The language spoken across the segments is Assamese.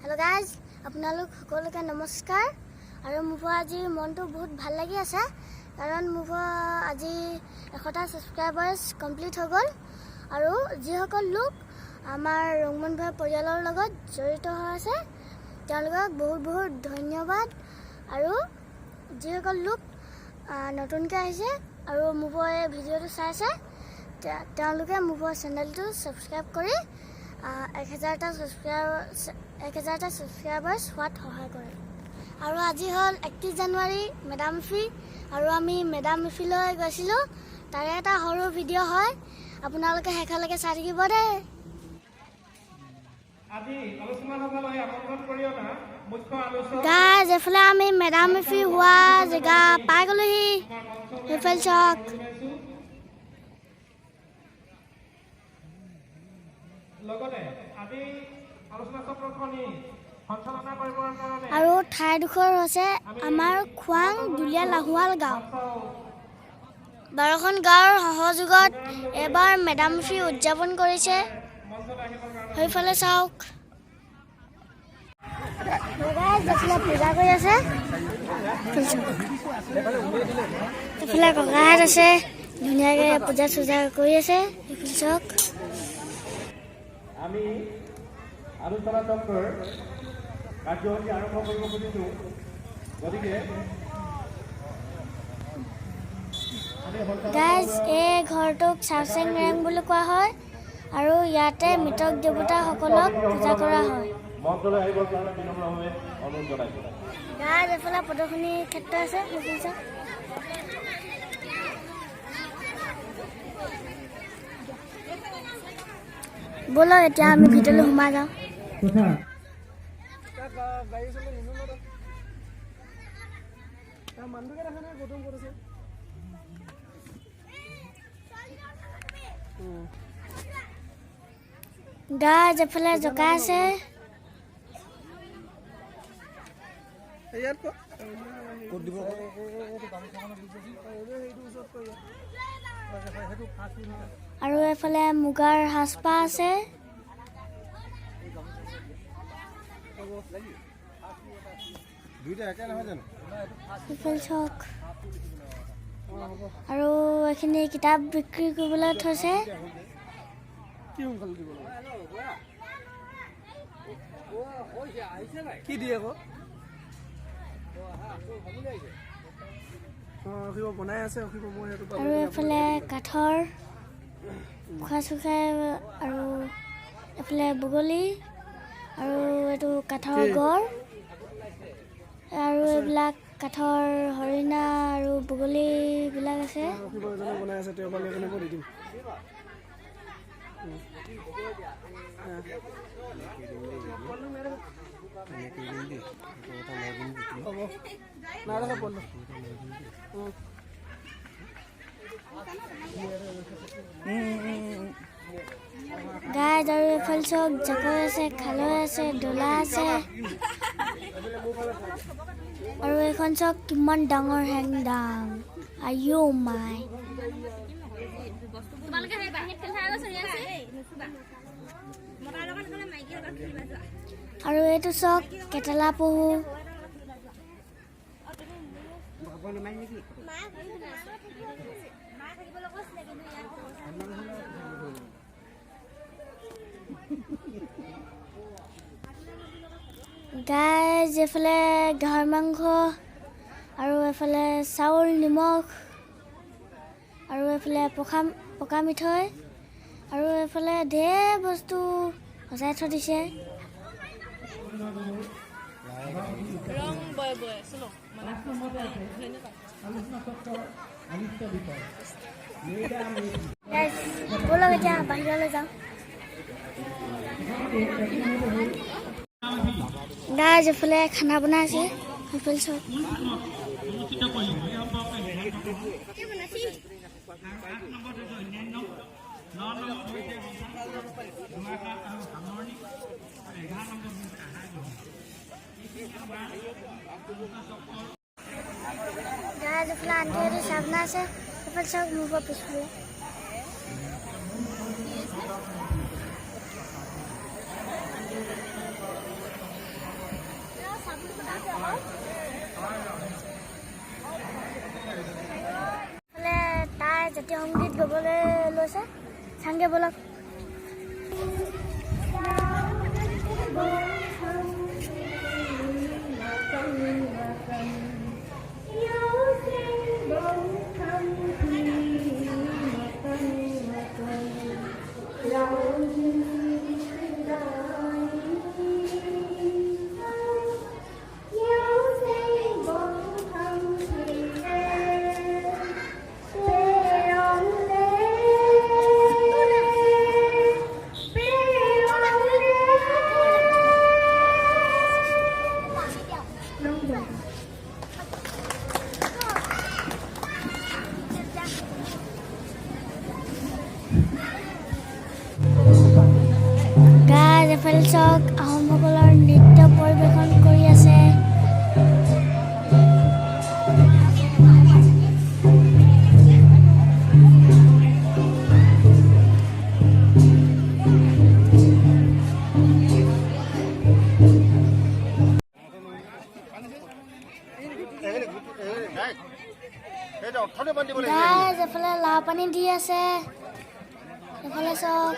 হেল্ল' গাইজ, আপোনালোক সকলোকে নমস্কাৰ। আৰু মোৰ আজি মনটো বহুত ভাল লাগি আছে, কাৰণ মোৰ আজি 100টা ছাবস্ক্ৰাইবাৰ্ছ কমপ্লিট হৈ গ'ল। আৰু যিসকল লোক আমাৰ ৰংমন ভাই পৰিয়ালৰ লগত জড়িত হৈ আছে, তেওঁলোকক বহুত বহুত ধন্যবাদ। আৰু যিসকল লোক নতুনকৈ আহিছে আৰু মোৰ এই ভিডিঅ'টো চাইছে, তেওঁলোকে মোৰ চেনেলটো ছাবস্ক্ৰাইব কৰি 1000টা ছাবস্ক্ৰাইবাৰ্ছ হোৱাত সহায় কৰে। আৰু আজি হ'ল 31 জানুৱাৰী, মেডাম ফি, আৰু আমি মেডাম ফিলৈ গৈছিলোঁ। তাৰে এটা সৰু ভিডিঅ' হয়, আপোনালোকে শেষলৈকে চাই থাকিব দেই। আজি আলোচনা সভালৈ আমন্ত্ৰণ কৰি অনা মুখ্য আলোচক গাইজ, এইফালে আমি মেডাম ফি হোৱা জেগা পাই গ'লোহি। সেইফালে চাওক। লগতে আজি আলোচনা চক্ৰখনি সঞ্চালনা কৰিবৰ কাৰণে আৰু ঠাইডোখৰ হৈছে আমাৰ খোৱাং দুলীয়া লাহোৱাল গাঁও। 12খন গাঁৱৰ সহযোগত এইবাৰ মেডাম ফি উদযাপন কৰিছে। সেইফালে চাওক। গাইজ, এইফালে পূজা কৰি আছে। এইফালে ককাহঁত আছে, ধুনীয়াকৈ পূজা চূজা কৰি আছে। সেইফালে চাওক। আমি আলোচনা চক্ৰৰ কাৰ্যসূচী আৰম্ভ কৰিব খুজিছোঁ। গতিকে গাইজ, এই ঘৰটোক চাওচেং ৰেং বুলি কোৱা হয় আৰু ইয়াতে মৃতক দেৱতাসকলক পূজা কৰা হয়। মঞ্চলৈ আহিবৰ কাৰণে বিনম্ৰভাৱে অনুৰোধ জনাইছোঁ। গাইজ, এইফালে প্ৰদৰ্শনী ক্ষেত্ৰ আছে। সেইফালে চাওক। ব'লক, এতিয়া আমি ভিতৰলৈ সোমাই যাওঁ। গাইজ, এইফালে জকা আছে। আৰু এইফালে মুগাৰ সাজপাৰ আছে। এইফালে চাওক। আৰু এইখিনি কিতাপ বিক্ৰী কৰিবলৈ থৈছে। কি দিয়ে আকৌ বনাই আছে। আৰু এইফালে কাঠৰ খোৱা চুখাই, আৰু এইফালে বগলী, আৰু এইটো কাঠৰ গড়, আৰু এইবিলাক কাঠৰ হৰিণা আৰু বগলীবিলাক আছে। বনাই আছে। দি দিম। গাইজ, আৰু এইফালে চাওক, জাকৈ আছে, খালৈ আছে, দোলা আছে। আৰু এইখন চাওক, কিমান ডাঙৰ হেংদাং, আয়ো মাই! আৰু এইটো চাওক, কেটেলা পহু। গাইজ, এইফালে গাহৰি মাংস, আৰু এইফালে চাউল, নিমখ, আৰু এইফালে পকা মিঠৈ, আৰু এইফালে ঢেৰ বস্তু সজাই থৈ দিছে। গাইজ, ব'লক, এতিয়া বাহিৰলৈ যাওঁ। গাইজ, এইফালে খানা বনাই আছে। সেইফালে চাওক। গাইজ, এইফালে আণ্টিহঁতে চাহ বনাই আছে। সেইফালে চাওক, মোৰ পৰা পিছফালে। যাওঁগৈ ব'লক। গাইজ, এফালে চাওক, আহোমসকলৰ নৃত্য পৰিৱেশন কৰি আছে। গাইজ, এফালে লাও পানী দি আছে। এফালে চাওক।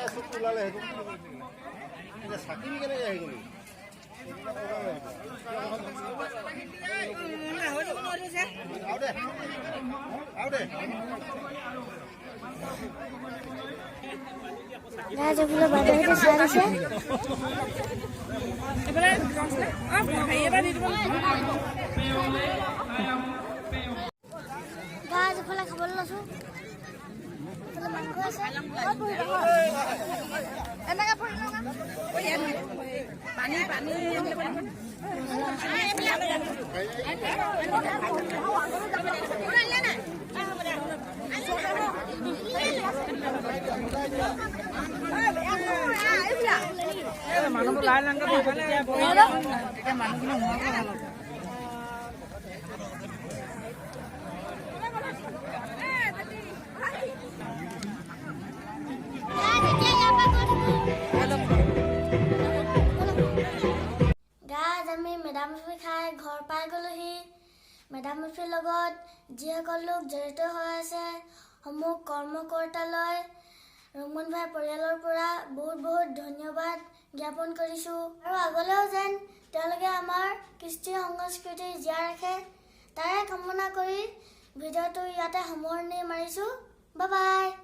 গাইজ, এফালে বাইদেউহঁতে চাই দিছে। এইফালে হেৰি এটা দি দিব। গাইজ, এফালে খাবলৈ লৈছো। এফালে মাংস আছে। এনেকে পৰি লওঁ। পানী পানী। মানুহবোৰ লাইন লাইনকৈ বহিব, তেতিয়া মানুহখিনি সোমাব ভাল হ'ব। গাইজ, এতিয়া ইয়াৰ পৰা গৈ থাকোঁ। গাইজ, আমি মেডাম খাই ঘৰ পাই গ'লোহি। মেডাম মেফিৰ লগত যিসকল লোক জড়িত হৈ আছে, সমূহ কৰ্মকৰ্তালৈ ৰংমন ভাই পৰিয়ালৰ পৰা বহুত বহুত ধন্যবাদ জ্ঞাপন কৰিছোঁ আৰু আগলৈও যেন তেওঁলোকে আমাৰ কৃষ্টি সংস্কৃতি জীয়াই ৰাখে, তাৰে কামনা কৰি ভিডিঅ'টো ইয়াতে সামৰণি মাৰিছোঁ। Bye bye.